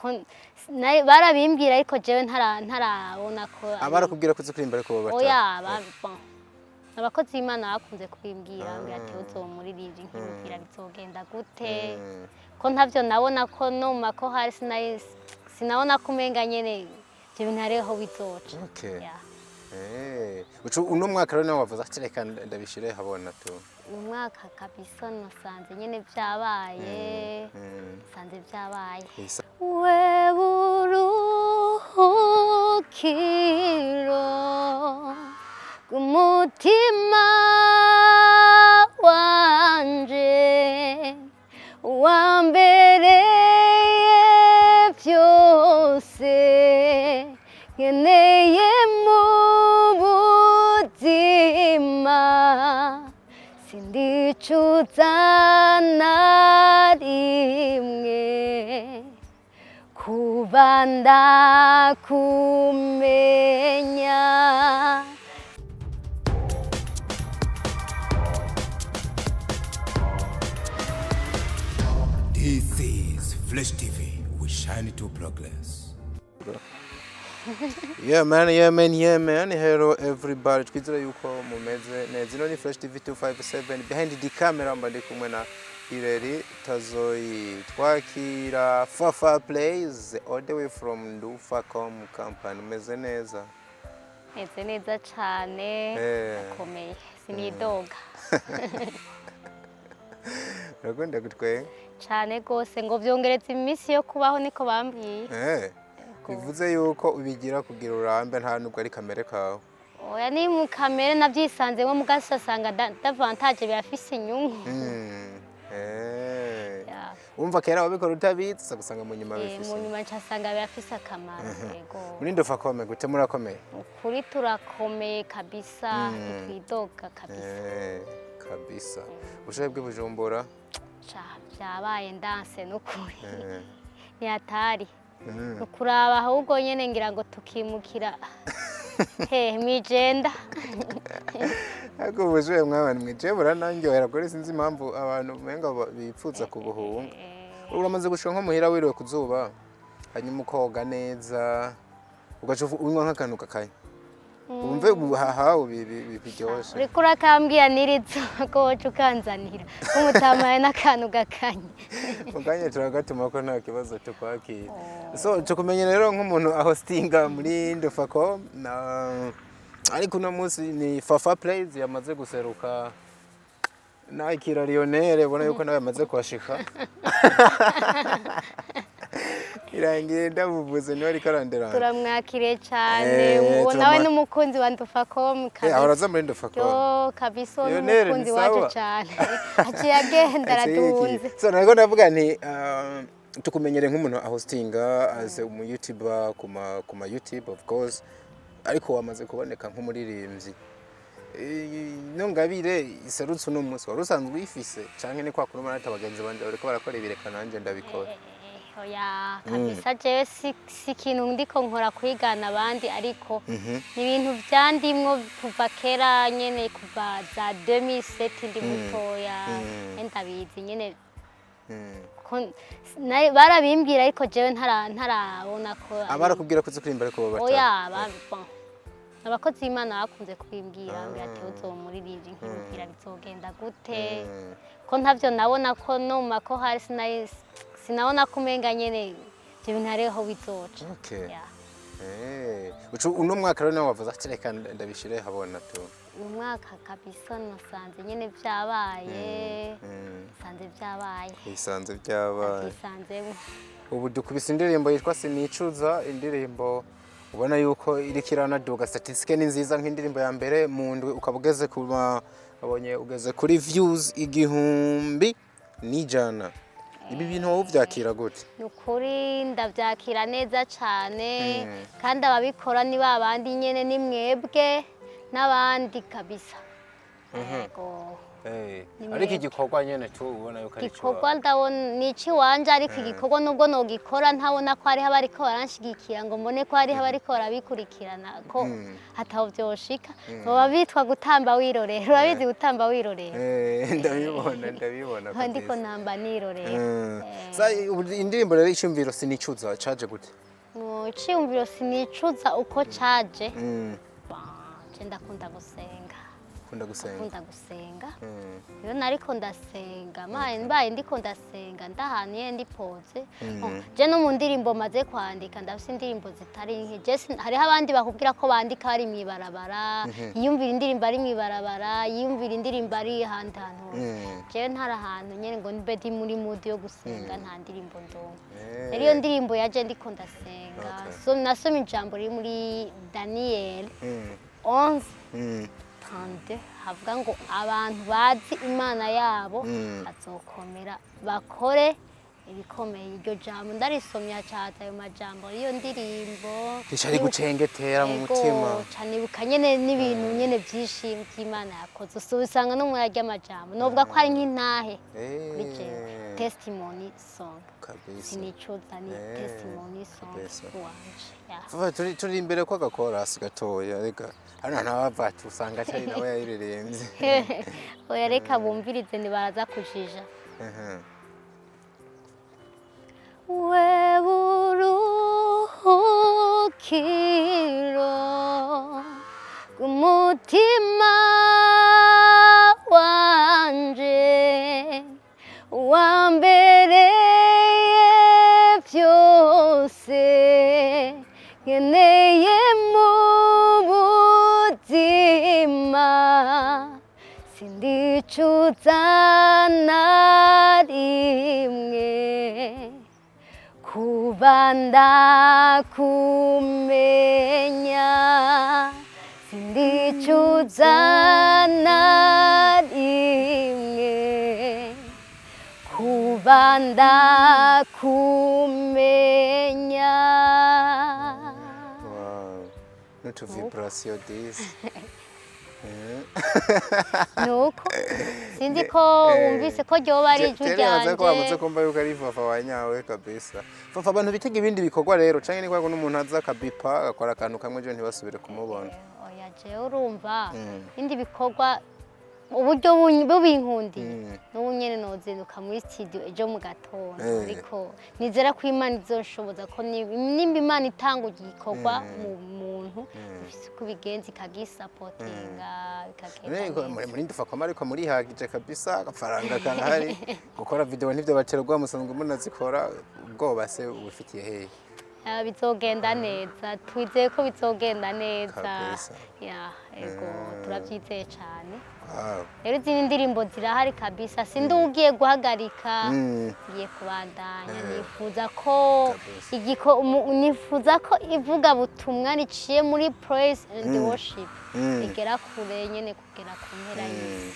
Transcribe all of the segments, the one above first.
Ko barabimbwira ariko jewe ntarabona ko Abarakubwira ko uzi kuririmba ariko bo bata Oya, bon. Abakozi b'Imana bakunze kubimbwira, bambwira ati: "Uzomuririmbyi nkimubwira bizogenda gute?" Ko ntavyo nabona, ko no mu makorali sinabona ko umenga nyene ivyo bintu hariho bizoca. Yeah. Uno mwaka rero niwe wavuze ati: "Reka ndabishire habona tu." Uyu mwaka kabisa nasanze nyene vyabaye, sanze vyabaye. We buruhukiro bw'umutima wanje, wambereye byose nkeneye mu buzima, sindicuza na rimwe kuba ndakumenya. This is Flash TV. We shine to progress. Yeah man, yeah man, yeah man. Hello everybody. Twizera yuko mumeze neza. Ino ni Flash TV 257. Behind the camera mba ndi kumwe na Ireri Tazoyi. Twakira Fafa Plays all the way from Ndufacom Company. Umeze neza? Meze neza cane. Akomeye, sinidoga. Urakunda gutwenga? Cane gose, ngo vyongereza iminsi yo kubaho, niko bambwiye. Bivuze yuko ubigira kugira urambe, nta nubwo ari kamere kawe? Oya, ni mu kamere navyisanzemwo, mugasasanga davantage birafise inyungu. Yeah. Wumva kera wabikora utabizi, uza gusanga mu nyuma bifise. Mu nyuma ncasanga birafise akamaro, yego. Muri Ndufacom gute, murakomeye? Ukuri turakomeye kabisa, ntitwidoga kabisa. Kabisa. Ubushuhe bw'i Bujumbura? Ca vyabaye ndanse n'ukuri, ntihatari ukuraba, ahubwo nyene ngira ngo tukimukira hehe, mwijenda. Ariko ubushuhe mwabana mwicaye burananyohera kuri, sinzi impamvu abantu umenga bipfuza kubuhunga. Uramaze gushika nko muhira wiriwe ku zuba, hanyuma ukoga neza, ugaca unywa nk'akantu kakanye, wumve ubuhaha biryoshe. Uriko urakambwira n'irizuba ko woca ukanzanira umutamaye n'akantu gakanye. Mu kanya turagatuma ko nta kibazo tukwakira. So tukumenye rero nk'umuntu ahostinga muri Ndufacom na, ariko uno munsi ni Fafa Plays yamaze guseruka, nakira Lionel, ubona yuko nawe yamaze kuhashika. Irangiye ndamuvuze, niwe ariko aranderana. Turamwakiriye cane. Uwo nawe n'umukunzi wa Ndufacom kabisa. Ahora aza muri Ndufacom. Yo kabisa, uwo Lionel, n'umukunzi ni wacu sawa. cane, aciye agenda araduhunze. So nariko ndavuga nti tukumenyere nk'umuntu ahostinga as umu YouTuber kuma YouTube of course, ariko wamaze kuboneka nk'umuririmbyi. Ino ngabire iserutse uno munsi wari usanzwe uyifise, canke ni kwa kuntu ati: "Abagenzi banje bariko barakora ibireka, nanje ndabikora"? Oya kabisa, jewe si ikintu ndiko nkora kwigana abandi, ariko ni ibintu vyandimwo kuva kera nyene, kuva za 2007 ndi mutoya. Ndabizi nyene ko barabimbwira ariko jewe ntarabona ko Abarakubwira ko uzi kuririmba ariko bo bata Oya, bon. Abakozi b'Imana bakunze kubimbwira, bambwira ati: "Uzomuririmbyi nkimubwira bizogenda gute?" Ko ntavyo nabona, ko no mu makorali sinabona ko umenga nyene ivyo bintu hariho bizoca. Yeah. Uno mwaka rero niwe wavuze ati: "Reka ndabishire habona tu." Uyu mwaka kabisa nasanze nyene vyabaye, sanze vyabaye. Bisanze byabaye. Bisanzemo. Ubu dukubise indirimbo yitwa "Sinicuza", indirimbo ubona yuko iriko iranaduga, statistique ni nziza, nk'indirimbo ya mbere mu ndwi ukaba ugeze ku abonye ugeze kuri views 1100. Ibi bintu wowe uvyakira gute? Ni ukuri ndabyakira neza cyane, kandi ababikora ni ba bandi nyene, ni mwebwe n'abandi kabisa. Yego. Ni Ariko mwebwe. Igikorwa nyene tu ubona yuko ari Igikorwa ndabona ni icy'iwanje, ariko igikorwa nubwo nogikora ntabona ko hariho abariko baranshigikira, ngo mbone ko hariho abariko barabikurikirana, ko hataho vyoshika, baba bitwa gutamba wirorera. Urabizi gutamba wirorera? Ndabibona, ndabibona. Nkaba ndiko Kabisa. ntamba nirorera. Sa ubu indirimbo rero, iciyumviro "Sinicuza" caje gute? Mu ciyumviro "Sinicuza" uko caje, je ndakunda gusenga. Kunda gusenga. Ndakunda gusenga. Rero nariko ndasenga, mbaye mbaye ndiko ndasenga ndahantu nyene ndipoze. Oh, je no mu ndirimbo maze kwandika, ndafise indirimbo zitari nke. Je hariho abandi bakubwira ko bandika bari mw'ibarabara, yiyumvira indirimbo ari mw'ibarabara, yiyumvira indirimbo ari ahandi hantu hose. Jewe ntari ahantu nyene ngo mbe ndi muri mood yo gusenga, nta ndirimbo ndonka. Rero iyo ndirimbo yaje ndiko ndasenga. So nasoma ijambo riri muri Daniel 11 32, havuga ngo abantu bazi Imana yabo bazokomera bakore ibikomeye. Iryo jambo ndarisomye, acaza ayo majambo y'iyo ndirimbo. Rica rigucengetera mu Ego, mutima. Ca nibuka nyene n'ibintu nyene vyinshi vy'Imana yakoze. So usanga no muri arya majambo novuga ko ari nk'intahe kuri jewe, testimony song. Kabisa. "Sinicuza" ni testimony song wanje, yeah. Vuba turi imbere ko agakorasi gatoya, reka hano ntabava usanga atari nawe yayiririmbye. Oya, reka bumvirize, ntibaraza kujija. We buruhukiro bw'umutima wanje, wambereye byose nkeneye mu buzima, sindicuza na rimwe kuba ndakumenya, sindicuza na rimwe kuba ndakumenya. Wow. N'utu vibration disi. Nuko sinzi ko wumvise ko ryoba ari ijwi Ryanje ko wamaze ryanje. kumva yuko ari Fafa wa nyawe kabisa. Fafa, abantu bitega ibindi bikorwa rero canke ni kwa n'umuntu aza akabipa agakora akantu kamwe ejo ntibasubire kumubona? Oya, jewe urumva ibindi bikorwa uburyo bubinkundiye, n'ubu nyene nozinduka muri studio ejo mu gatondo. Ariko nizera ko Imana izonshoboza, ko nimba Imana itanga igikorwa mu muntu, ifise uko ibigenza ikagisapotinga bikagenda Rero neza. muri Ndufakwama ariko murihagije kabisa, agafaranga karahari, gukora video ntivyo baterwa, musanzwe munazikora. Ubwoba se ubufitiye hehe? Ah, bizogenda neza, twizeye ko bizogenda neza. Kabisa. Ya, ego, turabyizeye cyane. Rero izindi ndirimbo zirahari kabisa, sindi ugiye guhagarika, ngiye kubandanya. Nifuza ko nifuza ko ivuga butumwa riciye muri praise and worship rigera kure nyene, kugera ku mpera y'isi.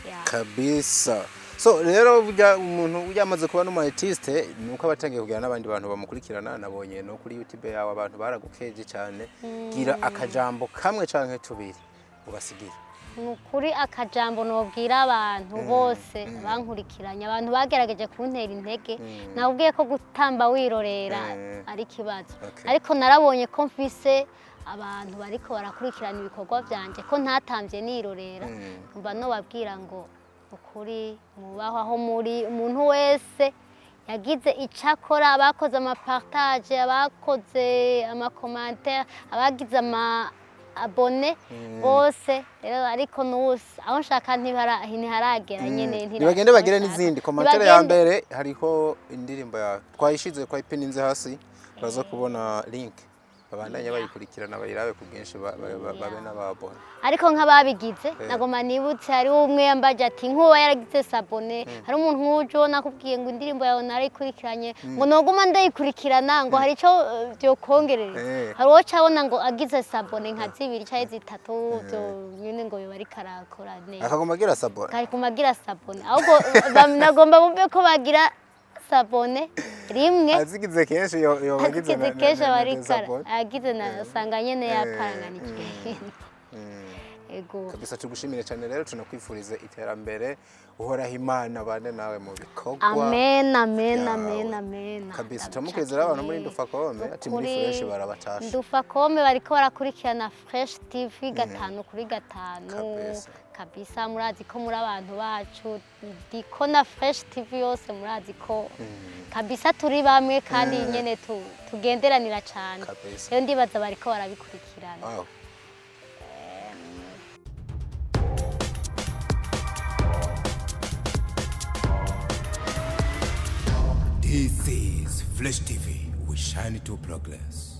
Ya. Kabisa. So rero burya umuntu yamaze kuba n'umu artiste nuko aba atangiye kugira n'abandi bantu bamukurikirana. Nabonye no kuri YouTube yawe abantu baragukeje cyane. Gira akajambo kamwe canke tubiri ubasigira. Ni ukuri, akajambo nobwira abantu bose bankurikiranye, abantu bagerageje kuntera intege, nakubwiye ko gutamba wirorera ari ikibazo. Ariko narabonye ko mfise abantu bariko barakurikirana ibikorwa vyanje, ko ntatambye nirorera. Numva nobabwira ngo ukuri mubaho aho muri, umuntu wese yagize icyo akora, abakoze ama partage, abakoze ama commentaire, abagize ama abonné bose. Rero ariko n'ubu aho nshaka ntiharagera nyene. Nibagende bagire nshaka. n'izindi commentaire ya Nibagende. mbere hariho indirimbo yawe twayishize, twayipininze hasi, baza kubona link, babandanye bayikurikirana, bayirabe ku bwinshi, babe n'ababona. Ariko nk'ababigize, nagoma nibutse hariho umwe yambaje ati nkuba yaragize s'abonner, hari umuntu nk'ujo nakubwiye ngo indirimbo yawe narayikurikiranye, ngo noguma ndayikurikirana, ngo hari ico vyokongerereza. Hari uwo cabona ngo agize s'abonner nka zibiri canke zitatu, vyo nyene ngo yoba ariko arakora neza. Akaguma agira s'abonner. Kari agira s'abonner, ahubwo nagomba bumve ko bagira s'abonner rimwe. Azigize kenshi yoba agize azigize kenshi aba ariko désabonner. agize na usanga nyene yaparanganije. Ego. Kabisa, tugushimire cyane rero, tunakwifuriza iterambere. Uhoraho Imana bane nawe mu bikorwa Amen, amen. byawe. Amen, amen. Kabisa, turamukiriza abantu muri Ndufakome ati muri Ukuri, Fresh barabatasha. Ndufakome bariko barakurikirana Fresh TV 5 kuri 5. Kabisa. Kabisa, murazi ko muri abantu bacu, ndiko na Fresh TV yose, murazi ko kabisa turi bamwe kandi nyene tugenderanira cane. Kabisa. Rero ndibaza bariko barabikurikirana. Wow. This is Flash TV. We shine to progress.